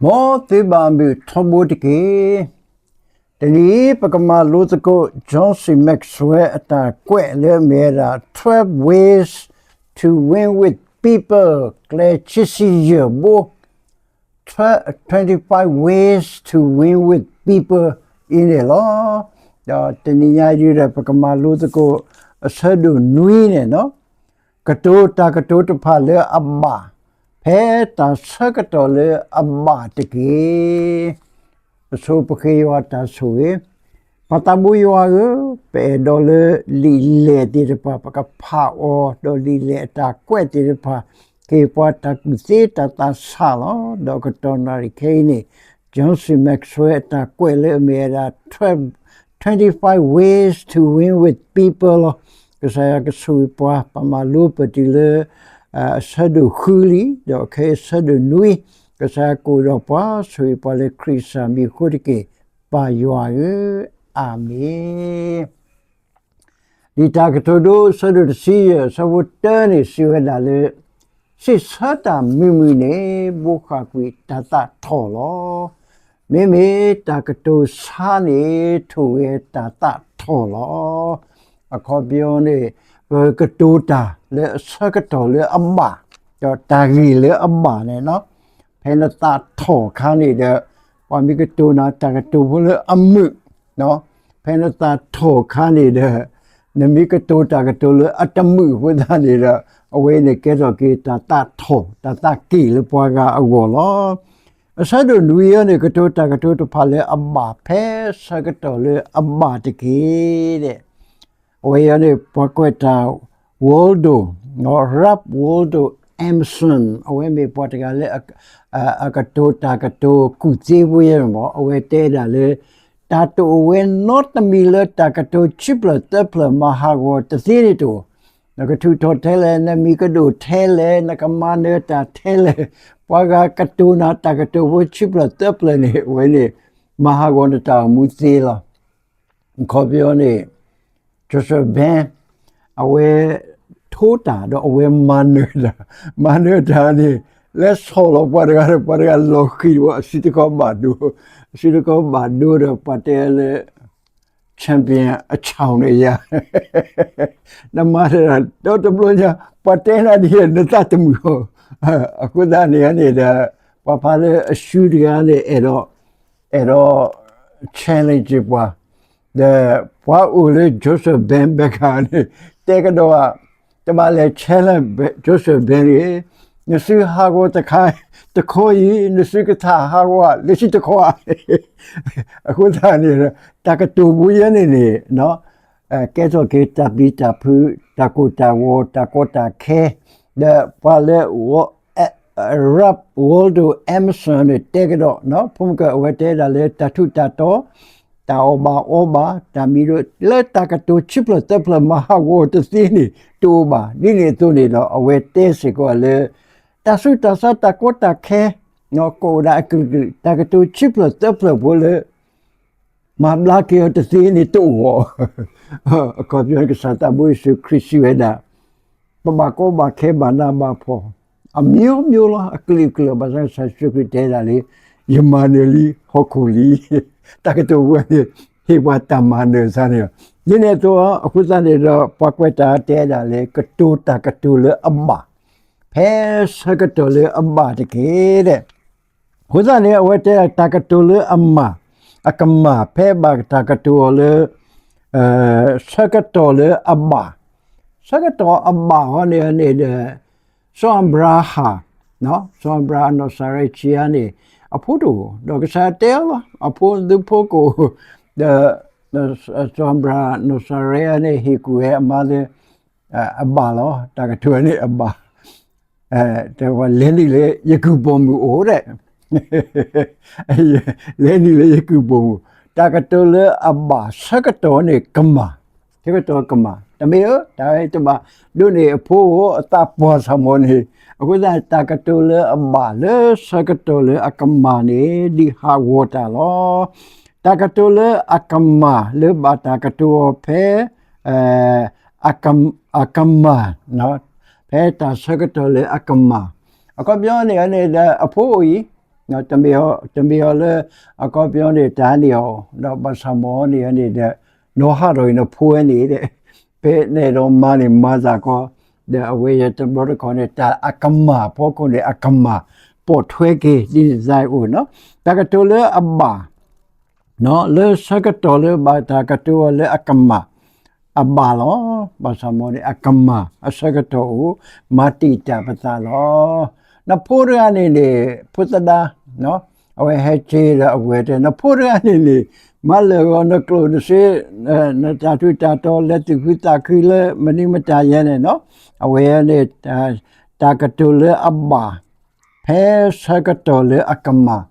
မ်သုဘၣ်မုာ်ထီဘိတက့ၢ်. တနံၤအံၤ ပကမၤလိသကိး John C Maxwell အတၢ်ကွဲးလၢအမ့ၢ်ဝဲဒၣ် twelve ways to win with people ကျဲခံဆံယဲၢ်ဘိ, twenty-five ways to win with people အံၤန့ၣ်လီၤ. ဒီးတနံၤညါအံၤဒီး ပကမၤလိသကိး အဆၢဒိၣ်နွံန့ၣ်လီၤ. ကတိၤတၢ်ကတိၤတဖၣ်လၢအဘၣ်, ဖဲတၢ်ဆၢကတီၢ်လၢအဘၣ်တက့ၢ်. ပဆိပဃ့ယွၤတၢ်ဆိၣ်ဂ့ၤ, ပၢ်သးဘိယွၤဧၢ, ပအဲၣ်ဒိးလၢလံာ်လဲၢ်သ့ၣ်တဖၣ် ပကဖးအီၤ, ဒီးလံာ်လဲၢ်အတၢ်ကွဲးသ့ၣ်တဖၣ် ကဟ့ၣ်ပှၤတၢ်ကူၣ်သ့တၢ်သးဆးလီၤ. ဒီးကတီၢ်နၣ်ရံၣ်ခဲအံၤန့ၣ် John C Maxwell အတၢ်ကွဲးလၢအမ့ၢ်ဝဲဒၣ် twenty-five ways to win with people လီၤ. ကစၢ်ယွၤကဆိၣ်ဂ့ၤပှၤ, ပမၤလိပတုၤလၢ အဆၢဒိၣ်ဃုလံ, ဒီးခဲအံၤအဆၢဒိၣ်နွံ, ကစၢ်ယွၤကအိၣ်ဒီးပှၤ, ဆိၣ်ဂ့ၤပှၤလၢခရံာ်ကစၢ်မံၤအဃိတက့ၢ်, ပၢ်ယွၤဧၢ, အၤမ့ၣ်. လံာ်တၢ်ကတိၤဒိ အဆၢဒိၣ်တဆံယဲၢ် အဆၢဖိတၢန့ၣ် စံးဝဲဒၣ်လၢ စံးဆၢတၢ်မုာ်မုာ်န့ၣ် ဘိးဃၣ်ကွံာ်တၢ်သးထီၣ်လီၤ. မ့မ့ၢ်တၢ်ကတိၤဆါန့ၣ် ထိၣ်ဂဲၤတၢ်သးထီၣ်လီၤ. အခီပညီန့ၣ် ပကတိၤတၢ်လၢအဆၢကတီၢ်လၢအဘၣ်, ဒီးတၢ်ဂ့ၢ်လၢအဘၣ်န့ၣ်လီၤ. ဖဲနသးထီၣ်အခါန့ၣ်ဒီး ပှၤမ့ၢ်ကတိၤနၤတၢ်ကတိၤဖိလၢအမုာ်, ဖဲနသးထီၣ်အခါန့ၣ်ဒီး နမ့ၢ်ကတိၤတၢ်ကတိၤလၢအတမုာ်အဃိသတးန့ၣ်ဒီး အဝဲန့ၣ်ကဲထီၣ်က့ၤတၢ်သးထီၣ် တၢ်သးက့ၣ်လၢပှၤဂၤအဂီၢ်လီၤ. အဆၢဒိၣ်နွံအံၤန့ၣ် ကတိၤတၢ်ကတိၤတဖၣ်လၢအဘၣ် ဖဲဆၢကတီၢ်လၢအဘၣ်တက့ၢ်. အဝဲအံၤန့ၣ် ပှၤကွဲးတၢ် Waldo, Ralph Waldo Emerson အဝဲမ့ၢ်ပှၤတဂၤလၢ အကတိၤတၢ်ကတိၤကူၣ်သ့ဖိယဲန့ၣ်မ့ၢ် အဝဲတဲဒၣ်လၢ တၢ်တအိၣ်ဝဲနီတမံၤလၢတၢ်ကတိၤခံဖျၢၣ်သၢဖျၢၣ်မၤဟးဂီၤတသ့န့ၣ်တအိၣ်. နကထုးထီၣ်ထဲလဲၣ်, နမံၤကဒိၣ်ထဲလဲၣ်, နကမၤနၢၤတၢ်ထဲလဲၣ်, ပှၤဂၤကတိၤနၤတၢ်ကတိၤဖိခံဖျၢၣ်သၢဖျၢၣ်န့ၣ် အဝဲန့ၣ် မၤဟးဂီၤနတၢ်အိၣ်မူသ့လီၤ. အခီပညီန့ၣ် Joseph Banks အဝဲထိတၢ်ဒီးအဝဲမၤနၢၤတၢ်, မၤနၢၤတၢ်န့ၣ် လဲၤဆီၣ်လီၤပှၤတဂၤဒီး ပှၤတဂၤလီၤဃံၤဒီး အစုတခီဘၣ်ဒိ, အစုတခီဘၣ်ဒိဒီး ပှၤတဲလၢ champion အဆီၣ်န့ၣ်ယၤ နမၤတၢ်ဒီတဘျီညါ ပှၤတဲနၤဒ် နသးတမုာ်အီၤ, အဃိသတးန့ၣ်န့ၣ်ဒီး ပှၤဖးလၢအစုတဂၤန့ၣ် အဲၣ်ဒိး အဲၣ်ဒိး challenge ပှၤ, ဒီးပှၤအိၣ်လၢ Joseph Banks ဘၣ်ဃးန့ၣ် တဲကဒီး တဘၣ်လဲၤ challenge Joseph Banks န့ၣ်, နစုဟးဂီၤတခါတခီအံၤ နစုကထါဟးဂီၤလၢစုတခီဧါ. အဃိသတးန့ၣ် တၢ်ကတိၤဖိယဲန့ၣ်န့ၣ် ကဲထီၣ်က့ၤတၢ်ပျံၤတၢ်ဖုး, တၢ်ကိၢ်တၢ်ဂီၤ, တၢ်ကီတၢ်ခဲ, ဒီးပှၤလၢ Ralph Waldo Emerson န့ၣ် တဲကဒီး ဖိမုၣ်ကၢ အဝဲတဲဒၣ်လၢတၢ်ထူးတၢ်တီၤ, တၢ်အီၣ်ဘၣ်အီဘၣ်, တၢ်မံၤဒိၣ် လၢတၢ်ကတိၤခံဖျၢၣ်သၢဖျၢၣ်မၤဟးဂီၤတသ့န့ၣ် တအိၣ်ဘၣ်. ဒ်န့ၣ်အသိးန့ၣ်ဒီး အဝဲတဲစ့ၢ်ကီးလၢ တၢ်ဆူးတၢ်ဆါ တၢ်ကီတၢ်ခဲ ကအိၣ်ဒၣ်အကလုာ်ကလုာ်, တၢ်ကတိၤခံဖျၢၣ်သၢဖျၢၣ်ဖိလၢ မၤဘျါက့ၤအီၤတသ့န့ၣ်တအိၣ်ဘၣ်. အခီပညီ ကစၢ်သးဘိယ့ၣ်ၡူးခရံာ်စံးဝဲဒၣ် ပဘၣ်ကီဘၣ်ခဲ ဘၣ်နးဘၣ်ဖှီၣ် အမျိုးမျိုးလီၤ, အကလုာ်ကလုာ်, ဘၣ်ဆၣ်ကစၢ်ယ့ၣ်ၡူးခရံာ်တဲဒၣ်လံ, ယမၤနၢၤလံ ဟီၣ်ခိၣ်လံ. တၢ်ကတိၤဝဲန့ၣ် ဟ့ၣ်ပှၤတၢ်မၤနၢၤစ့ၢ်န့ၣ်, ဒ်န့ၣ်အသိး အဃိသတးန့ၣ်ဒီး ပှၤကွဲးတၢ်တဲဒၣ်လၢ ကတိၤတၢ်ကတိၤလၢအဘၣ်, ဖဲဆၢကတီၢ်လၢအဘၣ်တက့ၢ်. အဃိသတးန့ၣ် အဝဲတဲတၢ်ကတိၤလၢအမၤ, အကမၣ် ဖဲဘၣ်တၢ်ကတိၤအီၤလၢ ဆၢကတီၢ်လၢအဘၣ်, ဆၢကတီၢ်အဘၣ်အီၤန့ၣ်န့ၣ်ဒီး စီၤအၤဘြၤဟၣ်, စီၤအၤဘြၤဟၣ်နီၢ်စၤရဲးခံဂၤန့ၣ် အဖိတအိၣ်, ဒီးကစၢ်တဲအီၤလီၤ, အဖိသုဖိကအိၣ်, ဒီး စီၤအၤဘြၤဟၣ်နီၢ်စၤရဲးန့ၣ် ဟ့ၣ်ကူၣ်ဝဲအမါလၢ အဘၣ်လီၤ, တၢ်ကတိၤန့ၣ်အဘၣ် တဲဝဲ လဲၤနုာ်လၢယကုၢ်ပိာ်မုၣ်အိၣ်ဒီး, လဲၤနုာ်လၢယကုၢ်ပိာ်မုၣ်, တၢ်ကတိၤလၢအဘၣ် ဆၢကတီၢ်န့ၣ်ကမၣ်, ဆၢကတီၢ်ကမၣ်, တမ့ၢ်ဧါ, တၢ်တဘၣ်ဒိးန့ၢ်အဖိ အသးပှၢ်ဆၣ်မီၤန့ၣ်, အဃိသတး တၢ်ကတိၤလၢအဘၣ်လၢဆၢကတီၢ်လၢအကမၣ်န့ၣ် ဒုးဟးဂီၤတၢ်လီၤ. တၢ်ကတိၤလၢအကမၣ်လၢဘၣ်တၢ်ကတိၤအီၤဖဲ အကမၣ်, ဖဲတၢ်ဆၢကတီၢ်လၢအကမၣ်, အခီပညီန့ၣ်န့ၣ်ဒီး အဖိအိၣ်အံၤ တမ့ၢ်အီၤလၢ အခီပညီန့ၣ် တၢ်န့ၢ်အီၤ ဒီးဘၣ်ဆၣ်မ့ၢ်န့ၣ်န့ၣ်ဒီး နီၢ်ဟးထီၣ်အံၤနဖိဝဲန့ၣ်ဒီး ဖဲနဲၣ်ဒီးမၤန့ၣ်မၤသးကီး ဒီးအဝဲယတဘျီတခီၣ်န့ၣ် တၢ်အကမၣ်ဖီခိၣ်န့ၣ် အကမၣ်ပိာ်ထွဲက့ၤဒ်န့ၣ်သတးအိၣ်နီၤ တၢ်ကတိၤလၢအဘၣ် လၢဆၢကတီၢ်လၢဘၣ်တၢ်ကတိၤအီၤလၢအကမၣ် အဘၣ်လီၤ. ဘၣ်ဆၣ်မ့ၢ်န့ၣ် အကမၣ်အဆၢကတီၢ်အိၣ် မၤတံာ်တာ်ပသးလီၤ. နဖိတဂၤန့ၣ်န့ၣ် ဖိသဒါ အဝဲဟဲက့ၤဒီးအဝဲတဲ နဖိတဂၤန့ၣ်န့ၣ် မၤလၢာ်ဂီၤနကျိၣ်နစ့ နတၢ်ထူးတၢ်တီၤလၢသူၣ်ခုသးခုလၢမနုၤမတၤယဲန့ၣ်နီၤ အဝဲန့ၣ် တၢ်ကတိၤလၢအဘၣ် ဖဲဆၢကတီၢ်လၢအကမၣ်,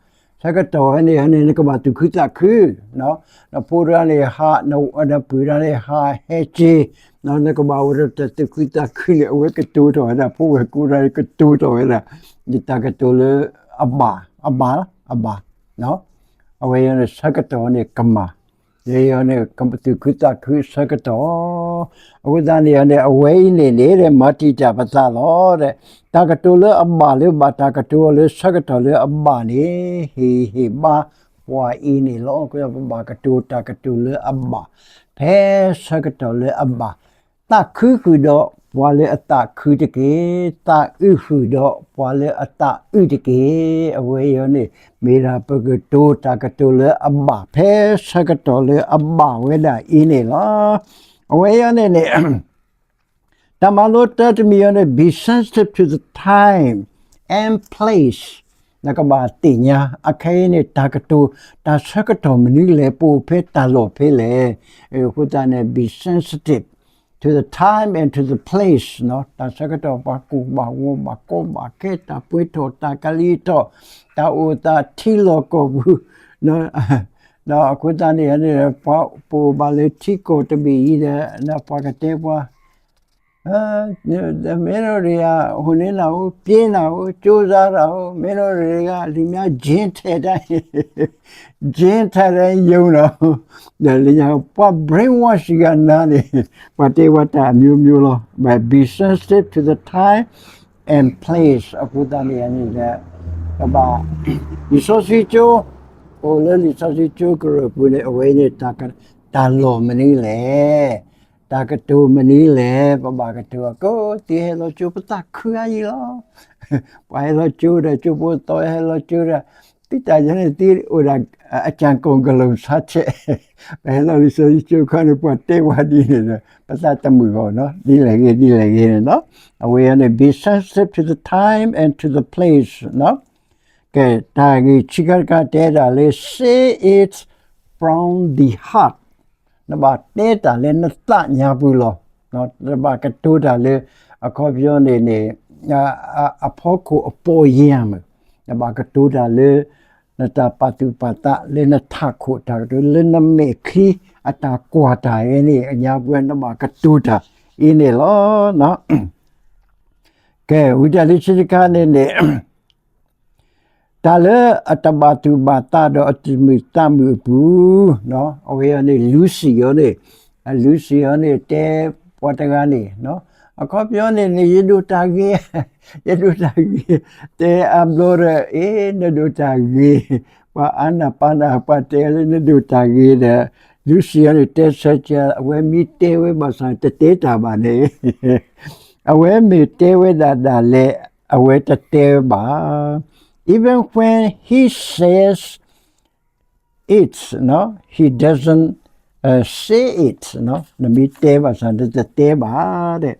ဆၢကတီၢ်ဝဲန့ၣ်န့ၣ် နကဘၣ်သူၣ်ခုသးခု, နဖိတဂၤန့ၣ်ဟး, နပုၢ်တဂၤန့ၣ်ဟးဟဲက့ၤ, နကဘၣ်အိၣ်ဒီးတၢ်သူၣ်ခုသးခုန့ၣ် အဝဲကတိၤထီၣ်ဝဲဒၣ်, ဖိဝဲၢ်ကိးတဂၤန့ၣ် ကတိၤထီၣ်ဝဲဒၣ်, ယတၢ်ကတိၤလၢအဘၣ်, အဘၣ်, အဝဲန့ၣ်ဆၢကတီၢ်န့ၣ်ကမၣ် ယဲယီၤန့ၣ် ကသူၣ်ခုသးခုဆၢကတီၢ်, အဃိသတးန့ၣ်န့ၣ် အဝဲအံၤန့ၣ်န့ၣ် မၤတံာ်တာ်ပသးလီၤ, တၢ်ကတိၤလၢအဘၣ်လၢဘၣ်တၢ်ကတိၤအီၤလၢဆၢကတီၢ်လၢအဘၣ်န့ၣ် ဟ့ၣ်ဟ့ၣ်ဘါပှၤအံၤန့ၣ်လီၤ. ပဘၣ်ကတိၤတၢ်ကတိၤလၢအဘၣ်, ဖဲဆၢကတီၢ်လၢအဘၣ်, သးခုဃုာ်ဒီးပှၤလၢအသးခုတက့ၢ်, သးအုးဃုာ်ဒီးပှၤလၢအသးအုးတက့ၢ်. အဝဲအံၤန့ၣ် မ့ၢ်ဒၣ်ပကတိၤတၢ်ကတိၤလၢအဘၣ် ဖဲဆၢကတီၢ်လၢအဘၣ်ဝဲဒၣ်အံၤန့ၣ်လီၤ. အဝဲအံၤန့ၣ်န့ၣ် တၢ်မၤလိတၢတမံၤအံၤန့ၣ် be sensitive to the time and place, နကဘၣ်သ့ၣ်ညါ အခဲအံၤန့ၣ် တၢ်ကတိၤ တၢ်ဆၢကတီၢ်မနုၤလဲၣ်, ပအိၣ်ဖဲတၢ်လီၢ်ဖဲလဲၣ်, အဃိသတးန့ၣ် be sensitive to the time and to the place, တၢ်ဆၢကတီၢ် ပှၤကူၣ်ဘၣ်ဂီၤ ဘၣ်ကီဘၣ်ခဲ တၢ်ပှဲၤထီၣ် တၢ်ကလံၤထီၣ် တၢ်အိၣ်သးထံလီၢ်ကီၢ်ပူၤ, ဒီးအဃိသတးန့ၣ် ပှၤပအိၣ်ဘၣ်လၢထံကီၢ်တဘ့ၣ်အံၤဒီး ပှၤကတဲပှၤ မင်းတို့တွေက ဟိုနေ့နောက်ဦး ပြေးနောက်ဦး ကြိုးစားတာဦး မင်းတို့တွေက လင်မယား gym ထဲတိုင်း gym ထဲတိုင်း ယုံတော့ ဒီးလၢညါ ပှၤ brainwash ဂၤနၤန့ၣ် ပှၤတဲဝဲတၢ်အမျိုးမျိုးလီၤ. But be sensitive to the time and place အဃိသတးန့ၣ်န့ၣ် ကဘၣ် လံာ်စီဆှံကၠိ အိၣ်လၢလံာ်စီဆှံကၠိကရၢၢ်ပူၤန့ၣ် အဝဲန့ၣ် တၢ်လီၢ်မနုၤလဲၣ် တၢ်ကတိၤမနုၤလဲၣ် ပဘၣ်ကတိၤအီၤ ကသံၣ်ဟဲလီၤကၠိ ပသးခုအါယံၤလီၤ. ပှၤဟဲလီၤကၠိဒီး ကၠိဖိသီဟဲလီၤကၠိဒီး သုတၢ်ယဲန့ၣ်သံအိၣ်ဒၣ် အကၠၣ်ကိၣ်ကလိၣ်ဆါဆဲး ပဟဲလီၤလံာ်စီဆှံကၠိခါန့ၣ် ပှၤတဲဝဲဒ်န့ၣ်ဒီး ပသးတမုာ်ဘၣ်နီၤ ဒ်လဲၣ်ဂ့ၤ ဒ်လဲၣ်ဂ့ၤန့ၣ်နီၤ အဝဲန့ၣ် be sensitive to the time and to the place နီၤ ကဲ တၢ်ဂ့ၢ်ခံခါတခါတဲဒၣ်လၢ say it from the heart နဘၣ်တဲတၢ်လၢနသးညါပူၤလီၤ. နဘၣ်ကတိၤတၢ်လၢ အခီပညီန့ၣ်န့ၣ် အဖီခိၣ်အပီၢ်ယၢ်မုၢ် နဘၣ်ကတိၤတၢ်လၢ နတၢ်ပာ်သူၣ်ပာ်သးလၢနထးခိၣ် တၢ်ကတိၤလၢနမဲာ်ချံအတၢ်ကွၢ်တၢ်အံၤန့ၣ် အညါပူၤနဘၣ်ကတိၤတၢ်အံၤန့ၣ်လီၤ. ကဲ ဝံၤတၢ်လၢခံတခါန့ၣ်န့ၣ် တၢ်လၢအတဘၣ်သူၣ်ဘၣ်သးဒီးအတမုာ်သးမုာ်အပူၤ, အဝဲအံၤန့ၣ် Lucy အံၤန့ၣ်, Lucy အံၤန့ၣ် တဲပှၤတဂၤန့ၣ်, အခီပညီန့ၣ်န့ၣ် ယဒိၣ်တၢ်ဂ့ၤ, ယဒိၣ်တၢ်ဂ့ၤ, တဲအါဘျီဒီး အ့ နဒိၣ်တၢ်ဂ့ၤ, ပှၤအါနၢ်ပၢ်နၢ် ပှၤတဲလၢနဒိၣ်တၢ်ဂ့ၤဒီး Lucy အံၤန့ၣ် တဲဆၢက့ၤ အဝဲမ့ၢ်တဲဝဲဘၣ်ဆၣ် တတဲတၢ်ဘၣ်န့ၣ် အဝဲမ့ၢ်တဲဝဲဒၣ်ဒၣ်လဲာ် အဝဲတတဲဘၣ်. Even when he says it, he doesn't say it. နမ့ၢ်တဲဘၣ်ဆၣ် နတတဲဘၣ်. ဒီး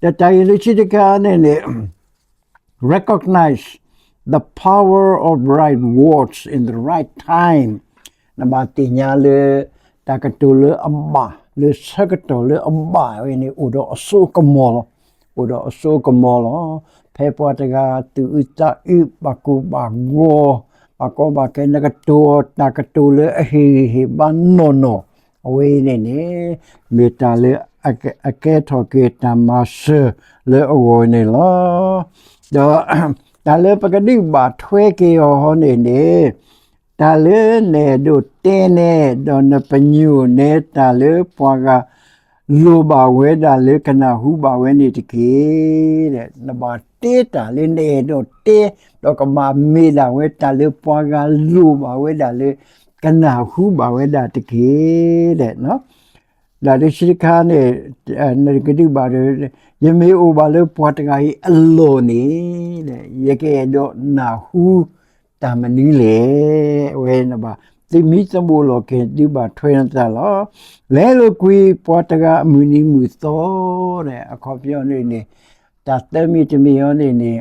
တၢ်ဂ့ၢ်လၢခံတခါန့ၣ်န့ၣ် recognize the power of right words in the right time. နဘၣ်သ့ၣ်ညါလၢ တၢ်ကတိၤလၢအဘၣ် လၢဆၢကတီၢ်လၢအဘၣ်ဝဲန့ၣ် အိၣ်ဒီးအစိအကမီၤလီၤ. အိၣ်ဒီးအစိအကမီၤလီၤ. ဖဲပှၤတဂၤသူၣ်အုးသးအုး ဘၣ်ကူၣ်ဘၣ်ဂီၤ ဘၣ်ကီဘၣ်ခဲ နကတိၤတၢ်ကတိၤလၢအဟ့ၣ်ဂံၢ်ဟ့ၣ်ဘါနီၢ်နီၢ် အဝဲအံၤန့ၣ်န့ၣ် မ့ၢ်တၢ်လၢအကဲထီၣ်က့ၤတၢ်မၤစၢၤလၢအဂီၢ်န့ၣ်လီၤ. ဒီးတၢ်လၢပကဒုးဘၣ်ထွဲက့ၤအီၤဟီန့ၣ်န့ၣ် တၢ်လၢနဲၣ်ဒိးတဲနဲ ဒီးနပညိၣ်နဲ တၢ်လၢပှၤဂၤလိၣ်ဘၣ်ဝဲဒၣ်လၢကနၢ်ဟူဘၣ်ဝဲန့ၣ်တက့ၢ်. နဘၣ် နအဲၣ်ဒိးတဲတၢ်လၢနအဲၣ်ဒိးတဲ, ဒီးကဘၣ်မ့ၢ်ဒၣ်ဝဲတၢ်လၢပှၤဂၤလိၣ်ဘၣ်ဝဲဒၣ်လၢ ကနၢ်ဟူဘၣ်ဝဲဒၣ်တက့ၢ်. ဒီးတဆံတခါန့ၣ် နကဒုးဘၣ်ဒီး, ယမ့ၢ်အိၣ်ဘၣ်လၢပှၤတဂၤအံၤအလီၢ်န့ၣ်, ယကအဲၣ်ဒိးနၢ်ဟူတၢ်မနုၤလဲၣ်. အဝဲန့ၣ်ဘၣ်, သုမံသမိးလီၤက့ၤဒုးဘၣ်ထွဲနသးလီၤ. လဲလိာ်ကွံာ်ပှၤတဂၤအမုၢ်နံၤမုၢ်သီ, အခီပညီန့ၣ်န့ၣ်, တၢ်သၢမံၤတမံၤအံၤန့ၣ်န့ၣ်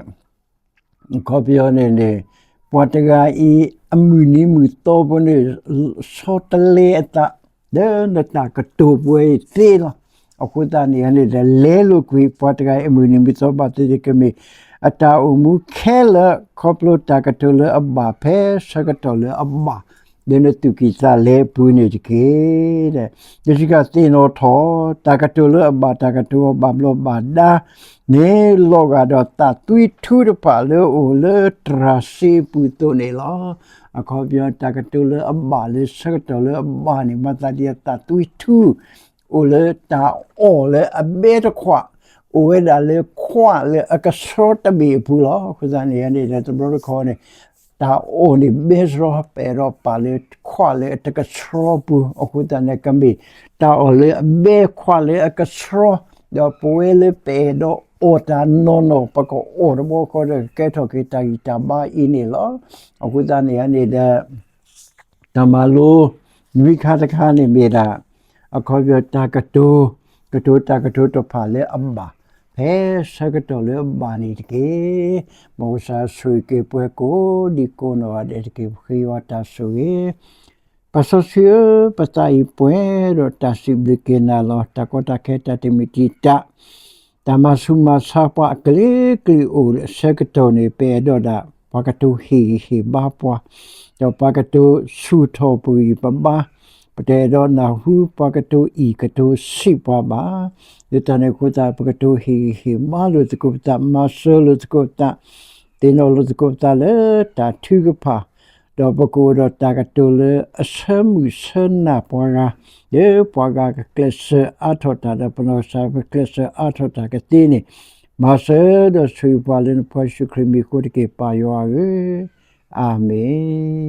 အခီပညီန့ၣ်န့ၣ်, ပှၤတဂၤအံၤ အမုၢ်နံၤမုၢ်သီဖိန့ၣ် ဆီတလဲအသး လၢနတၢ်ကတိၤပှဲၤအံၤသ့လီၤ. အဃိသတးန့ၣ်န့ၣ်ဒီး လဲလိာ်ကွံာ်ပှၤတဂၤအံၤအမုၢ်နံၤမုၢ်သီဘၣ်သ့ၣ်သ့ၣ်ကမ့ၢ် အတၢ်အိၣ်မူခဲလၢာ် ခီဖျိတၢ်ကတိၤလၢအဘၣ်ဖဲဆၢကတီၢ်လၢအဘၣ် လၢနသူၣ်ကံၢ်သးလဲအပူၤန့ၣ်တက့ၢ်. ယစကသ့ၣ်နီၣ်ထီၣ် တၢ်ကတိၤလၢအဘၣ် တၢ်ကတိၤအဘၣ်ဘျီးဘၣ်ဒါန့ၣ် လီၤဂာ်ဒီးသးသွံထူတဖၣ်လၢအအိၣ်လၢတြၤစ့အပူၤအသိးန့ၣ်လီၤ. အခီပညီ တၢ်ကတိၤလၢအဘၣ်လၢဆၢကတီၢ်လၢအဘၣ်န့ၣ် မၤသးဒ်အသးသွံထူ အိၣ်လၢတၢ်အီၣ်လၢအဘဲတခွး, အိၣ်ဝဲဒၣ်လၢခွးလၢအကဆှီတဘ့ၣ်အပူၤလီၤ. အဃိသတးန့ၣ်န့ၣ်ဒီး တဘျီတခီန့ၣ် တၢ်အီၣ်န့ၣ်ဘဲစရီ ပအဲၣ်ဒိးပာ်လၢခွးလၢအတကဆှီပူၤ, အဃိသတးန့ၣ် ကမ့ၢ်တၢ်အီၣ်လၢအဘဲခွးလၢအကဆှီ, ဒီးပဝဲလၢပအဲၣ်ဒိးအီၣ်တၢ်နီၢ်နီၢ် ပကအီၣ်တဘျီဃီဒီး ကကဲထီၣ်က့ၤတၢ်ဂံၢ်တၢ်ဘါအံၤန့ၣ်လီၤ. အဃိသတးန့ၣ်န့ၣ်ဒီး တၢ်မၤလိနွံခါတခါန့ၣ်မ့ၢ်ဒၣ် အခီပညီတၢ်ကတိၤ, ကတိၤတၢ်ကတိၤတဖၣ်လၢအဘၣ် ဖဲဆၢကတီၢ်လၢအဘၣ်န့ၣ်တက့ၢ်. မ်ကစၢ်ဆိၣ်ဂ့ၤက့ၤပှၤကိးဒံကိးနီၢ်ဂၤဒဲးတက့ၢ်. ပဃ့ယွၤတၢ်ဆိၣ်ဂ့ၤ ပစီဆှံဧၢ, ပသးအံၤပှဲၤဒီးတၢ်စံးဘျုးက့ၤနၤလီၤ. တၢ်ကီတၢ်ခဲ တၢ်တမံၤတံာ်တာ်, တၢ်မၤဆူၣ်မၤဆါပှၤအကလုာ်ကလုာ်အိၣ်လၢဆၢကတီၢ်န့ၣ် ပအဲၣ်ဒိးဒၣ် ပှၤကတိၤဟ့ၣ်ဂံၢ်ဟ့ၣ်ဘါပှၤ, ဒီးပှၤကတိၤဆူၣ်ထီၣ်ပဂံၢ်ပဘါ, ပတအဲၣ်ဒိးနၢ်ဟူ ပှၤကတိၤအံၣ်ကတိၤစံးပှၤဘၣ်. လၢတၢ်န့ၣ်အဃိသတး ပကတိၤဟ့ၣ်ဂံၢ်ဟ့ၣ်ဘါလိာ်သကိးပသး, မၤစၢၤလိာ်သကိးပသး, သ့ၣ်နီၣ်လိာ်သကိးပသးလၢတၢ်ထုကဖၣ်, ဒီးပကအိၣ်ဒီးတၢ်ကတိၤလၢအဆၢမုၢ်ဆၢနၢ်ပှၤဂၤ, လၢပှၤဂၤကကျဲးစၢးအါထီၣ်တၢ် ဒီးပနီၢ်ကစၢ်ပကျဲးစၢးအါထီၣ်တၢ်ကသ့န့ၣ်, မၤစၢၤဒီးဆိၣ်ဂ့ၤပှၤလၢနဖိယ့ၣ်ၡူးခရံာ်မံၤအဃိတက့ၢ် ပၢ်ယွၤဧၢ, အၤမ့ၣ်.